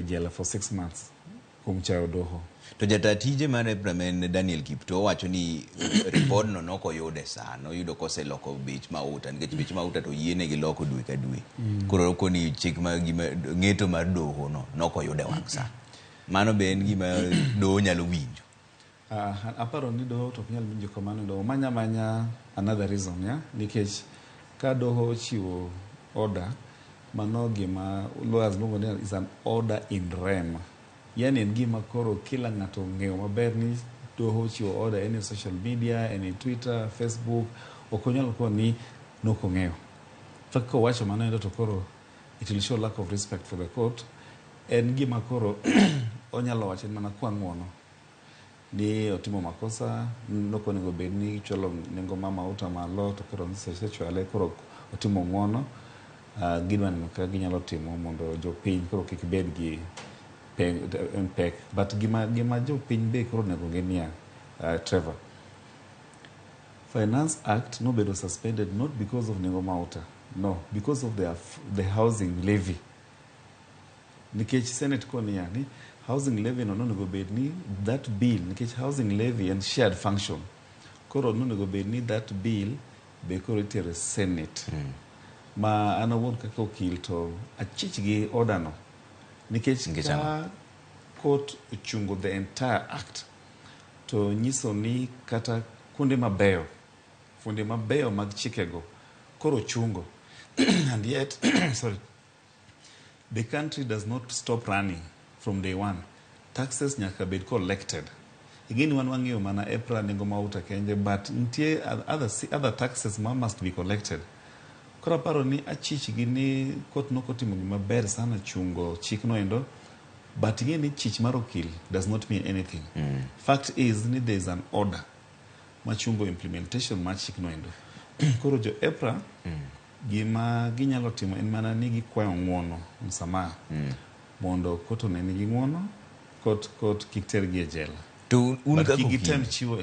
jela for 6 months kuom chayo doho. To jata tije mar EPRA ma en Daniel Kiptoo wacho ni ripodno nokoyude sa noyudo koseloko bech mauta, nikech bech mauta to oyienegi loko dwe ka dwe. Koro okoni chik ma gima ng'eto mar doho no nokoyude wang' sa. Mano be en gima doho nyalo winjo? Aparo ni doho to ok nyal winjo kamano. Doho manya manya another reason, ya, nikech ka doho ochiwo order, mano gima lawyers luongo ni is an order in rem, yani en gima koro kila ng'ato ong'eyo maber ni doho ochiwo order, en e social media, en e Twitter, Facebook. Ok onyal koni ni nok ong'eyo. Fact, kowacho mano endo to koro it will show lack of respect for the court. En gima koro onyalo wacho en mana kwa ng'uono ni otimo makosa, nok onego bed ni ichwalo nengo ma mauta malo, to koro osechwale, koro otimo ng'uono. Gidwa neno kaka ginyalo timo mondo jopiny koro kik bed gi pek. But gima jopiny be koro onego ng'e niya, Trevor, Finance Act nobedo suspended not because of nengo mauta, no, because of the housing levy, nikech Senate koniya ni housing levy no nonego bed ni that bill, nikech housing levy en shared function, koro nonego bed ni that bill be koro itere Senate. Ma an awuon kaka okil to achich gi order no nikech Nikech ka court ochungo the entire act to nyiso ni kata kuonde mabeyo, fuonde mabeyo mag chikego koro chungo, and yet, sorry, the country does not stop running from day one. Taxes nyaka bed collected. Ing'eni wan wang'iyo mana EPRA, nengo mauta kende, but nitie other taxes ma must be collected. Koro aparo ni achich gi ni court nokotimo gima ber sana chungo chikno endo, but ing'e ni chich mar okil does not mean anything. Fact is ni there is an order machungo implementation mar chikno endo. Koro jo EPRA, gima ginyalo timo en mana ni gikwayo ng'uono, msamaha, mondo court onenigi ng'uono, court kik tergi e jela. To un But kaka kik gitem okil chiwo.